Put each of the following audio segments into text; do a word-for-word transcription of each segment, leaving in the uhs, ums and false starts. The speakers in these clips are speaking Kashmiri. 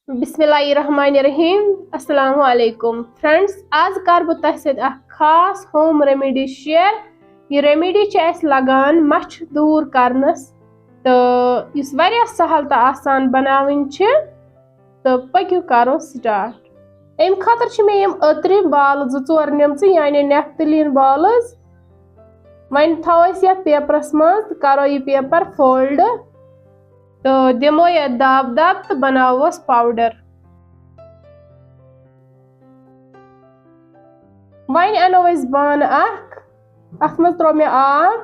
بسم اللہ الرحمن الرحیم۔ السلام علیکم فرینڈز، آز کر بہٕ تۄہہِ سۭتۍ اکھ خاص ہوم ریمیڈی شیئر۔ یہِ ریمیڈی چھِ اَسہِ لگان مَچھِ دوٗر کرنَس، تہٕ یُس واریاہ سہل تہٕ آسان بناوٕنۍ چھِ۔ تہٕ پٔکِو کرو سٹارٹ۔ اَمہِ خٲطرٕ چھِ مےٚ یِم أترِ بالہٕ زٕ ژور نِمژٕ، یعنی نیفتلین بالٕز۔ وۄنۍ تھاوو أسۍ یَتھ پیپرَس منٛز تہٕ کرو یہِ پیپر فولڈ۔ تہٕ دِمو یَتھ دب دب تہٕ بناووس پاوڈر۔ وۄنۍ اَنو أسۍ بانہٕ اکھ، اَتھ منٛز ترٛوو مےٚ آب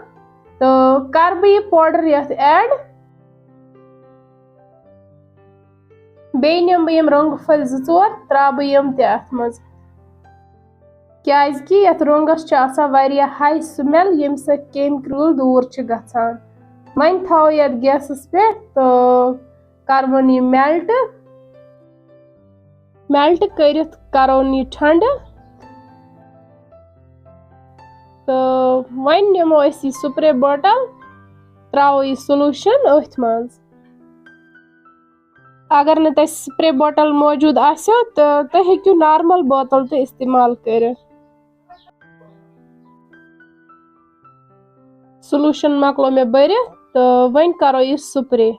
تہٕ کَرٕ بہٕ یہِ پاوڈر یَتھ ایڈ۔ بیٚیہِ نِمہٕ بہٕ یِم رۄنٛگہٕ پھٔلۍ زٕ ژور، ترٛاوٕ بہٕ یِم تہِ اَتھ منٛز، کیٛازِ کہِ یَتھ رۄنٛگَس چھِ آسان واریاہ ہاے سمیل، ییٚمہِ سۭتۍ کیٚمۍ کرٛوٗل دوٗر چھِ گژھان۔ وۄنۍ تھاوو یَتھ گیسَس پٮ۪ٹھ تہٕ کَرٕوون یہِ میلٹ۔ میلٹ کٔرِتھ کَرون یہِ ٹھنٛڈٕ۔ تہٕ وۄنۍ نِمو أسۍ یہِ سپرے بوٹل، ترٛاوو یہِ سولوشن أتھۍ منٛز۔ اگر نہٕ تۄہہِ سپرے بوٹل موجود آسیو، تہٕ تُہۍ ہیٚکِو نارمل بوتل تہِ استعمال کٔرِتھ۔ سولوشن مۄکلو مےٚ بٔرِتھ، تہٕ وۄنۍ کرو یہِ سپرے۔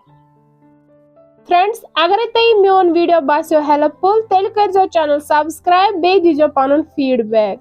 فرینڈز، اگرے تۄہہِ میون ویڈیو باسیو ہیلپ فل، تیٚلہِ کٔرزیو چینل سبسکرائب، بیٚیہِ دیٖزیو پنُن فیڈ بیک۔